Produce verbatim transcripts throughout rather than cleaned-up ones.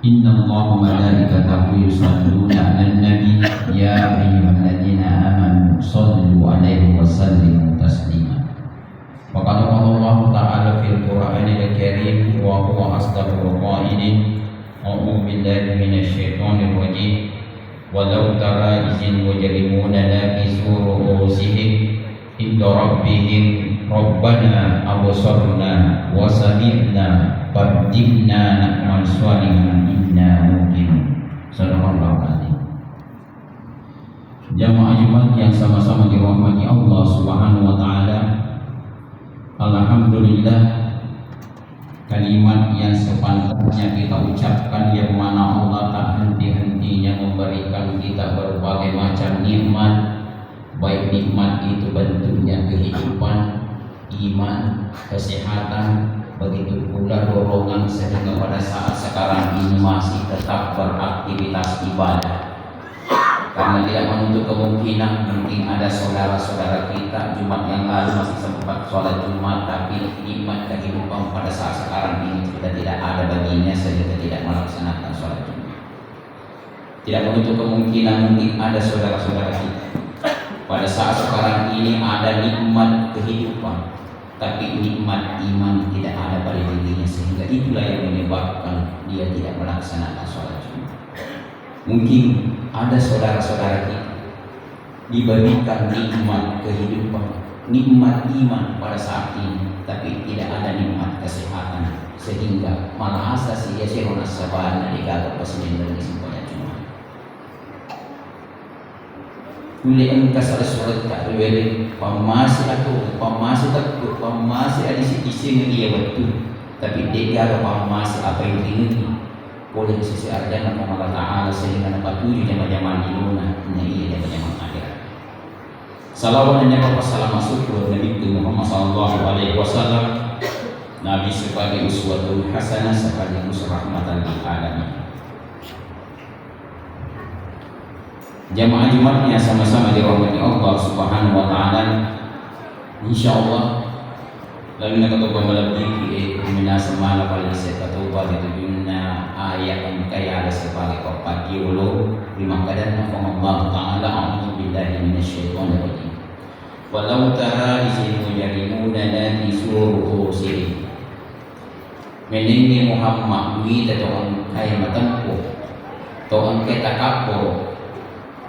إن الله وملائكته يصلون على النبي، يا أيها الذين آمنوا صلوا عليه وسلموا تسليما. فقد قال الله تعالى في القرآن الكريم وهو أصدق القائلين: أعوذ بالله من الشيطان الرجيم. ولو ترى إذ المجرمون ناكسو رؤوسهم عند ربهم ربنا أبصرنا وسمعنا فارجعنا نعمل صالحا إنا موقنون. صدق الله العظيم. Jamaah Jumat yang sama-sama dirahmati Allah Subhanahu wa Ta'ala, alhamdulillah, kalimat yang sepantasnya kita ucapkan, yang mana Allah tak henti-hentinya memberikan kita berbagai macam nikmat, baik nikmat itu bentuknya kehidupan, iman, kesehatan, begitu pula dorongan sehingga pada saat sekarang ini masih tetap beraktivitas ibadah. Karena tidak menutup kemungkinan mungkin ada saudara-saudara kita Jumat yang lalu masih sempat sholat Jumat, tapi nikmat kehidupan pada saat sekarang ini sudah tidak ada baginya sehingga tidak melaksanakan sholat Jumat. Tidak menutup kemungkinan mungkin ada saudara-saudara kita pada saat sekarang ini ada nikmat kehidupan, tapi nikmat iman tidak ada pada dirinya, sehingga itulah yang menyebabkan dia tidak melaksanakan sholat Jumat. Mungkin ada saudara-saudara kita diberikan nikmat kehidupan, nikmat iman pada saat ini, tapi tidak ada nikmat kesehatan, sehingga malah asa sia sero nasabana degaga pasinenna sempajang Jumat. Kulle engka sala suretta riwere pammase atu, pammase teppe, pammase adisi-dising iya wettu, tapi degaga pammase apa yang ringi. Pole sisi arjanna Puang Allah Ta'ala sehingga napatuju jama-jama linona, na iya jama-jama akhirat. Salawat dan nyapa passalama sukkur Nabi Muhammad sallallahu alaihi wasallam, Nabi sebagai uswatun hasanah sekaligus rahmatan lil alamin. Jamaah Jumat yang sama-sama dirahmati Allah Subhanahu wa Ta'ala, insyaallah, lalu nakatoba malebbiki, eh, minasa mala pale setta toba di tujunna ayat engka yala sebagai pappajiolo ri makkadanna Puang Allah Ta'ala, a'udzu billahi minasyaitonir rajim. Walau tara izil mujrimuna nakisu ru'usihim. Menengngi Muhammad, muita to engkae matempo, to engkae takabboro,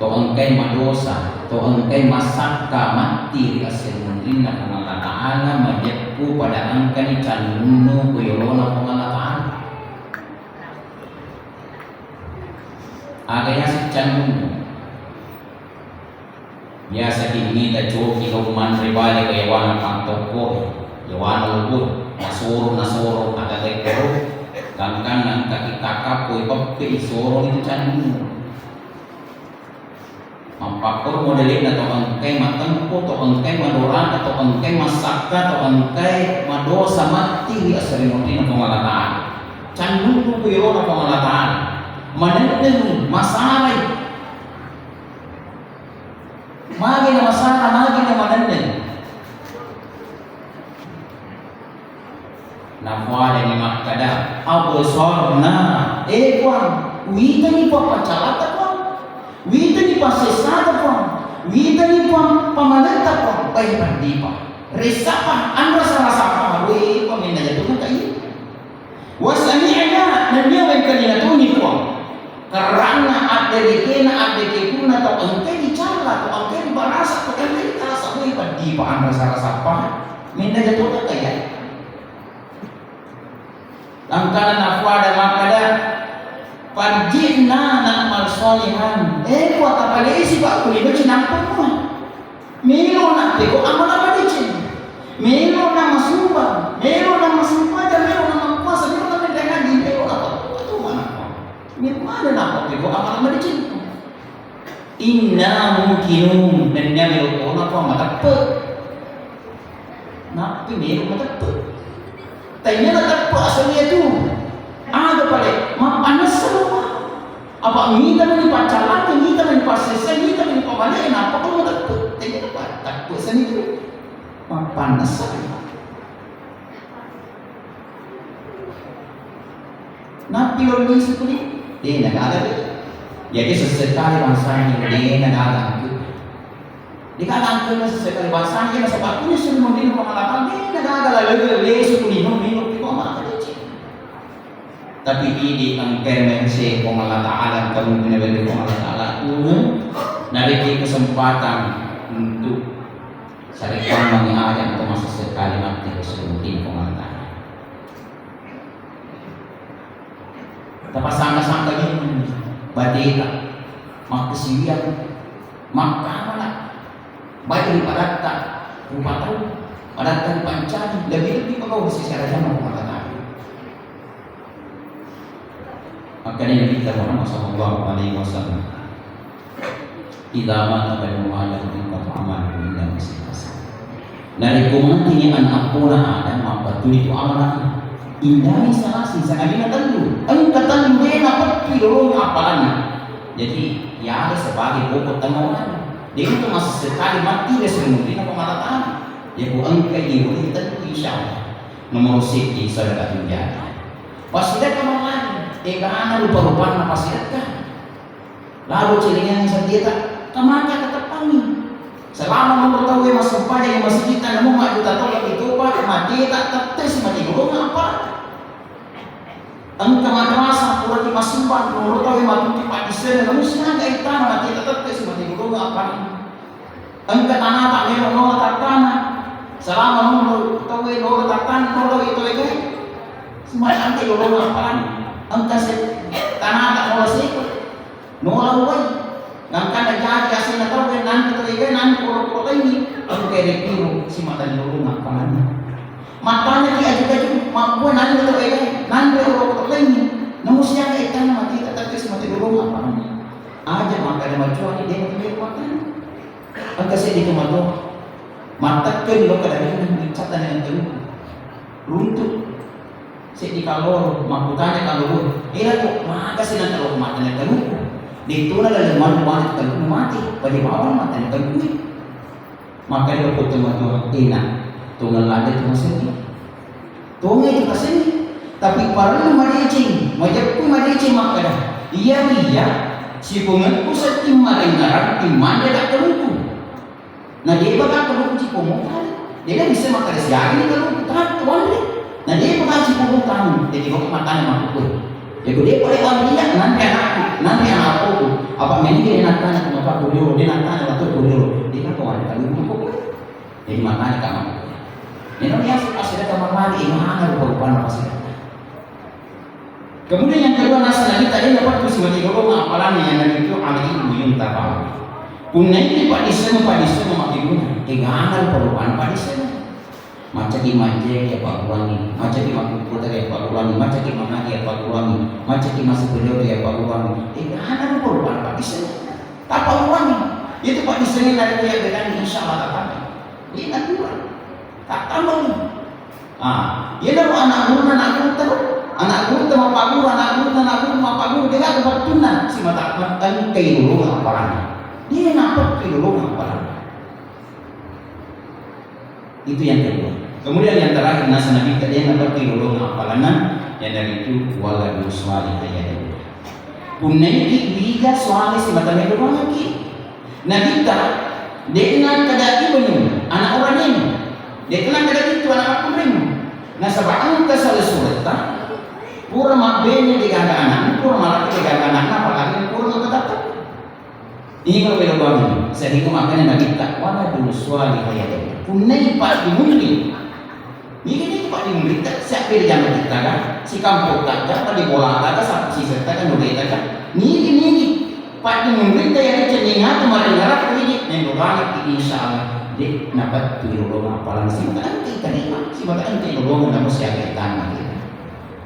to engkae madosa, to engkae massakka matti ri esso ri munrinna Puang Allah Ta'ala, majeppu pada engkani cannunnu ku yolona Puang Allah Ta'ala. Aga yaseng cannunnu? Biasa ki mita coki lo manre bale ko yawana pantokko, yawana lubur, nasoro, nasoro, aga tekkoro, gangkanna engka ki takappo, ipeppe, isoro itu candu. Mappakkoro modelenna to engkai matempo, to engkai madorata, to engkai massakka, to engkai madosa matti ri esso ri munrinna Puang Allah Ta'ala. Candu ku yolona Puang Allah Ta'ala. Manenneng, masarai. Magi na masara, magi na manenneng. Napoadani makkada, "Absorna, eh Puang, witani pappacalata Puang, witani passessata Puang, witani Puang pamaletta Puang, bai paddipa. Ressapa, anrasa-rasapa, weh Puang, menna jatu mata iya." Wasami'na, nennia wengkalinga toni Puang. Karena adderekena, addekekunna tau engkai dicalla, tau engkai dibarasa, tau engkai dikasa, weh, peddi pa anrasa-rasappa. Menna jatona kaya. Langkana nafuada makkada, "Farji'na na'mal sholihan." Eh, Puang, tapalesi pa kulino cinampa Puang. Melo na pego amala madeceng. Melo na masumbang, melo na masumpaja, melo na mappuasa, melo na menre haji, melo na pappuasa tu mana. Melo mana na pego amala madeceng. Inna muqinun, nennia melo tona Puang mateppe. Nappi melo mateppe. Tania na teppe asal iya tu. Aga pale, mappannessa Puang. Apa mita mani paccallangi, mita mani passessai, mita mani pamale, nappa ko mateppe. Tania na pa-, teppe sani tu. Mappannessa. Nappi lo lisu kuli, de' na gaga de'. Jadi sesekali bangsana de' na gaga angke. De' gaga angke na sesekali bangsana, nasaba' kuli sumundin Puang Allah Ta'ala, de' na gaga la le-, lisu kuli no melo pi ko maka de' ci. Tapi idi engka merse Puang Allah Ta'ala, kamu pinaberi Puang Allah Ta'ala, narekki kesempatan untuk sarekkuammengngi aja' untuk masa sekali mati sumundin Puang Allah Ta'ala. Tapasangka-sangka ni bateta, makkasiwiang, makkamala, baik ri padatta rupa tau, padatta rupa pancani, lebih-lebih pegau secara jama rumah tangga. Makanya Nabi kita Muhammad sallallahu alaihi wasallam, "Idza mata ibnu Adam inqata'a amaluhu illa min tsalats." Narekko matini ana' eppona Adam, mappattui tu amala. Illa min tsalats, sangadinna tellu. Engka tellu de' napettui lolongang appalanna. Jadi, yala sebagai pokok tanggawanna. De' tu massekali mati de' sumundinna Puang Allah Ta'ala. Yako engka iwali tellu, insya Allah. Nomor seddi, sedekah jariyah. Passidekka mallari, egana rupa-rupanna passidekka. Lalo celengangngi sadieta, kamaka kateppangngi. Selama monro tauwe massempajang ri masigitta, namo majjuta tau lebbi toba, mateta tette simate lolongang appalanna. Engka madrasah, puraki massumbang, monro tauwe matutti paddissenna, namo siaga ettana mateta tette simate lolongang appalanna. Engka tanata melo nola tattana, selama monro tauwe nola tattana, nola tauwe gae. Simate engka lolongang appalanna. Engka se-, tanata nola seko. Nola uwai, gangkanna jaji asenna tauwe, nanre tau egae, nanre olo-olo laingngi, engka ede piro simata lolongang appalanna. Mattanaki aju-aju, makkua nanre tau egae, nanre olo-olo laingngi, namo siaga ettana mateta tette simata lolongang appalanna. Aja makkada macuani, de' makkada makkada. Engka seddi tomatoa, mattekkeni lokka darinna, miccattani engka luku. Runtu. Seddi kallolo, makkutana kallolo, "Ela ko, magasi nengka lo mattane kaluku? De'tona laleng manre wane kaluku mate, pada bawang mattane kaluku." Makkeda ko tomatoa, "Ena, tongeng ladde tu masengi. Tongeng tu masengi. Tapi parellu madeceng, majeppu madeceng makkeda, iya, iya, sipongengku setting marengngerang timmanre ka kaluku." Na de'pa ka kaluku cipomotari. De'na bisa makkeda siaga ni kaluku, ta-, wanre. Na de'pa ka cipomotari. Jadi kok matana makkukue. Jadi de'pa le wanria, nanre anakku, nanre anakku. Apa meni de' nattana kumaka kulioro, de' nattana latu kulioro. De'ka ko wanre kaluku makkukue. Jadi matana ka makkukue. Neno ya si pasira kamar mandi, imana rupa-rupana pasira. Kemudian yang kedua, nasa Nabitta de' napettu simate lolongang appalanna, iyanaritu al-ilmu yuntafa'u. Punna idi paddisseng, paddisseng makkeguna, egana rupa-rupana paddisseng. Maccaki majjai ya pagguruangi, maccaki makkukkutari ya pagguruangi, maccaki mangaji ya pagguruangi, maccaki massempajang ya pagguruangi. Egana rupa-rupana paddisseng. Tapagguruangi. Itu paddissengnge narekko ya bedani, insya Allah tattama. Ini natural. Tattama. Ah, iyanaro ana' gurunna ana' gurutta, ana' gurutta mappaguru, ana' gurutta ana' guru mappaguru, de' gaga pettunna, simata engkai lolongang appalanna. De' napettu lolongang appalanna. Itu yang kedua. Kemudian yang terakhir, nasa Nabitta de' napettu lolongang appalanna, iyanaritu waladun shalihun yad'u lahu. Punna idi wija soale simata melo doangekki. Nabitta, de'na kada ibnu, ana' uranenu. De'na kada itu ana' makkunrainu. Nasaba engka sale suretta, pura mabbene de'gaga anakna, pura malaki de'gaga anakna, apalagi pura mabbatata. Ini kalau melo doangeng, sehingga makanya Nabitta, waladun shalihun yad'u lahu. Punnai paddimunri. Nigi-nigi paddimunritta, siabbere jama kittaga, sikampottaga, paddibolataga, sappi sisettaga, nurettaga. Nigi-nigi paddimunritta iya riccenningatu marengngerang idi, melo doangekki, insya Allah de' napettu lolongang appalanna, simata engkai tarima, simata engkai lolongang namo siaga tanna kita.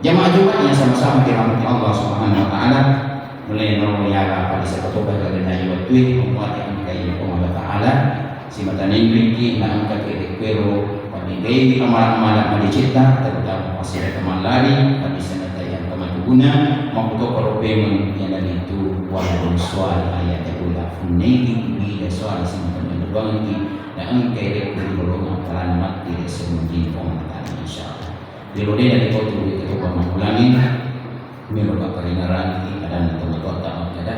Jamaah Jumat yang sama-sama dirahmati Allah Subhanahu wa Ta'ala, mulai noro yala pada satu tobat pada nayi wattui, membuat yang engkai Puang Allah Ta'ala, simata nenriki na engka kede kuero, pada gaiwi amala-amala madecetta, terutama pasira kamallari, tapi senata yang kematuguna, makkutoparo pemeng iyanaritu waladun shalihun yad'u lahu, punnai wija soale simata melo doangekki, na engkai rekko lolongang appalanna matti ri esso mujing Puang Allah Ta'ala, insya Allah. Ri lodena ri kotu ri katoba makkulangi, Ada,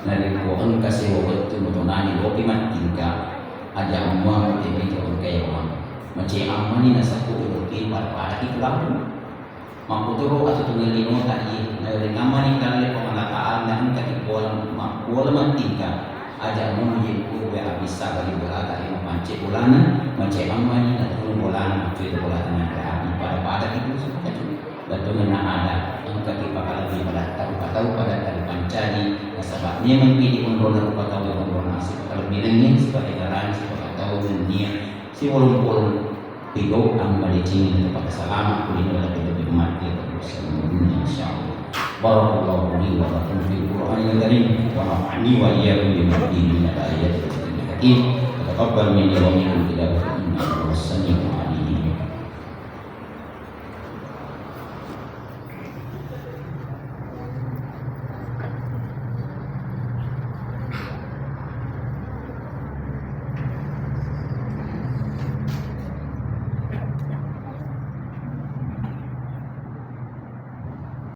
narekko engka sewa wettu motonani lopi mattingka, aja mua mate mito engka yawa. Mace ammani nasakko lopi pada-pada ki pelaku. Makkutoro atutungengngi mota iye, nawerengammani kalle Puang Allah Ta'ala, na engka ki bola, ma-, bola mattingka. Aja mua je ko we abissa bali bolata, e mapance bolana, mace ammani natunu bolana, maccue bolata nangka api pada-pada ki tu. Lettungenna ada, engkaki pakalebbi padatta rupa tau padatta ripancaji, nasaba memengki di onrona rupa tau onrona sipakalebbi nengnge, sipakedarangi, sipakatau nennia, siwolong-wolong pigau ammadecengi tu pakasalama kulino lebbi-lebbi mati, insyaallah. Barakallahu li wa lakum fil Qur'anil Karim, wa nafa'ni wa iyyakum bima fihi minal ayati wa dzikril hakim. Wa taqabbal minni wa minkum tilawatahu innaka huwas samiul